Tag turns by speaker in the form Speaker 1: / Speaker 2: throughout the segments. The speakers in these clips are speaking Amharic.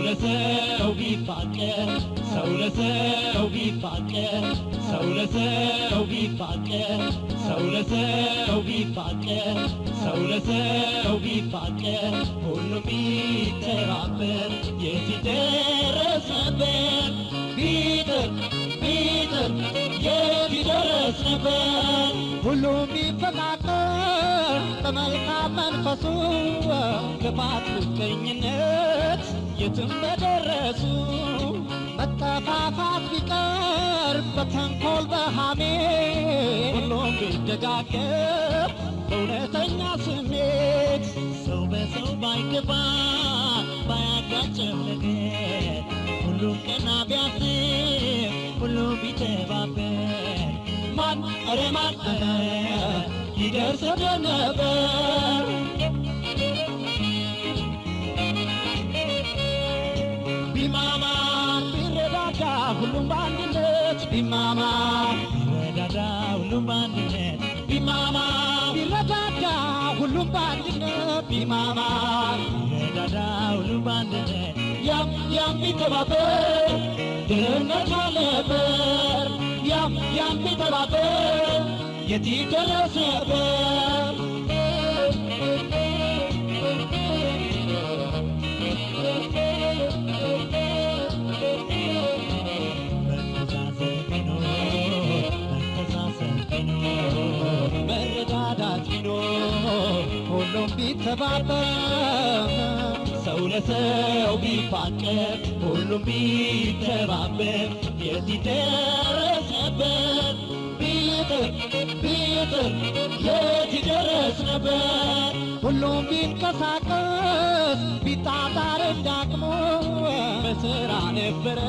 Speaker 1: ለሰው ቢፋቀር ሰው ለሰው ቢፋቀር ሰው ለሰው ቢፋቀር ሰው ለሰው ቢፋቀር ሰው ለሰው ቢፋቀር ሁሉም ቢተባበር የት ይደረስ ነበር? ቢጥር ቢጥር የት ይደረስ ነበር?
Speaker 2: ሁሉም ቢፈቃቀር በመልካም መንፈሱ ክፋት ምቀኝነት የትም በደረሱ መጠፋፋት ቢቀር በተንኮል በሐሜት ሁሉም ቢደጋገፍ በእውነተኛ ስሜት
Speaker 1: ሰው በሰው ባይገባ ባያጋጭም ነገር ሁሉም ቀና ቢያስብ ሁሉም ቢተባበር ማን ኧረ ማን ይደርስብን ነበር?
Speaker 2: ቢማማ ቢረዳዳ ሁሉም በአንድነት ቢማማ
Speaker 1: ቢረዳዳ ሁሉም በአንድነት
Speaker 2: ቢማማ ቢረዳዳ ሁሉም በአንድነት ቢማማ
Speaker 1: ቢረዳዳ ሁሉም በአንድነት
Speaker 2: ያም ያም ቢተባበር ድህነት አልነበር። ያም ያም ቢተባበር የት ይደረስ ነበር?
Speaker 1: መተሳሰብ ቢኖር መተሳሰብ ቢኖር
Speaker 2: መረዳዳት ቢኖር ሁሉም ቢተባበር
Speaker 1: ሰው ለሰው ቢፋቀር ሁሉም ቢተባበር የት ይደረስ ነበር?
Speaker 2: ቢጥር ቢጥር የት ይደረስ ነበር? ሁሉም ቢንቀሳቀስ ቢጣጣር እንዳቅሙ በስራ ነበረ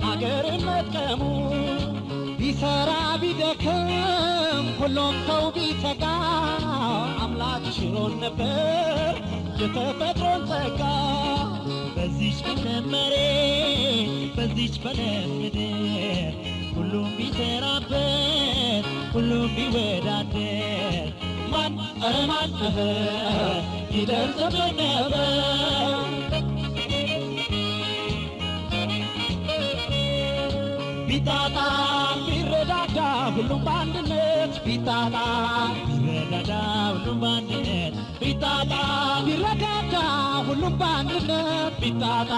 Speaker 2: ሀገርን መጥቀሙ። ቢሰራ ቢደክም ሁሉም ሰው ቢተጋ አምላክ ችሮን ነበር የተፈጥሮን ጸጋ።
Speaker 1: በዚች በለም መሬት በዚች በለም ምድር ሁሉም ቢሰራበት ሁሉም ቢወዳደር
Speaker 2: ማን ኧረ ማን ይደርስብን ነበር? ቢጣጣ ቢረዳዳ ሁሉም በአንድነት ቢጣጣ
Speaker 1: ቢረዳዳ ሁሉም በአንድነት
Speaker 2: ቢጣጣ ቢረዳዳ ሁሉም በአንድነት ቢጣጣ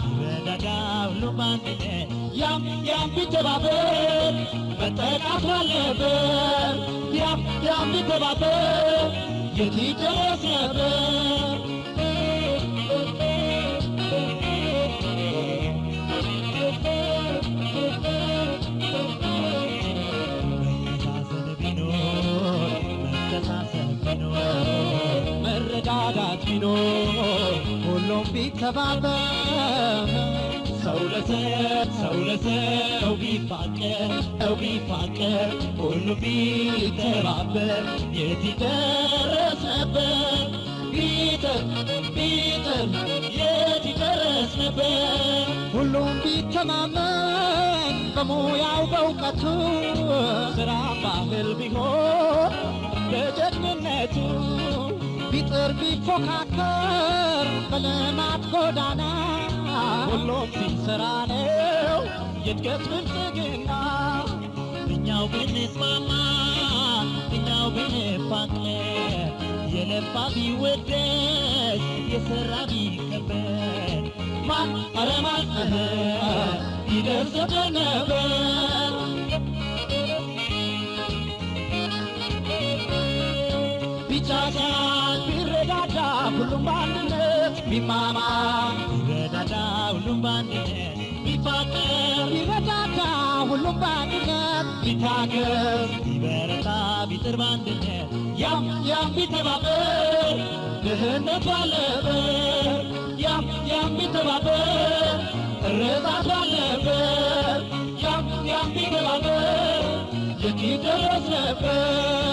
Speaker 1: ቢረዳዳ ሁሉም በአንድነት
Speaker 2: ያም ያም ቢተባበር መጠቃት አልነበር። ያም ያም ቢተባበር የት ይደረስ ነበር?
Speaker 1: መተሳሰብ ቢኖር መተሳሰብ ቢኖር
Speaker 2: መረዳዳት ቢኖር ሁሉም ቢተባበር
Speaker 1: ሰው ለሰው ሰው ለሰው ቢፋቀር ሰው ቢፋቀር ሁሉም ቢተባበር የት ይደረስ ነበር?
Speaker 2: ቢጥር ቢጥር
Speaker 1: የት ይደረስ ነበር?
Speaker 2: ሁሉም ቢተማመን በሙያው በእውቀቱ ስራ ባህል ቢሆን በጀግንነቱ ቢጥር ቢፎካከር በልማት ጎዳና ሁሉም ሲሰራ ነው የእድገት ብልጽግና።
Speaker 1: እኛው ብንስማማ እኛው ብንፋቀር የለፋ ቢወደስ የሰራ ቢከበር
Speaker 2: ማን ኧረ ማን ይደርስብን ነበር? ቢቻቻል ቢረዳዳ ሁሉም በአንድነት ቢማማ
Speaker 1: ቢረዳዳ ሁሉም በአንድነት
Speaker 2: ቢፋቀር ቢረዳዳ ሁሉም በአንድነት ቢታገዝ
Speaker 1: ቢበረታ ቢጥር በአንድነት
Speaker 2: ያም ያም ቢተባበር ድህነት ባልነበር። ያም ያም ቢተባበር እርዛት ባልነበር። ያም ያም ቢተባበር የት ይደረስ ነበር?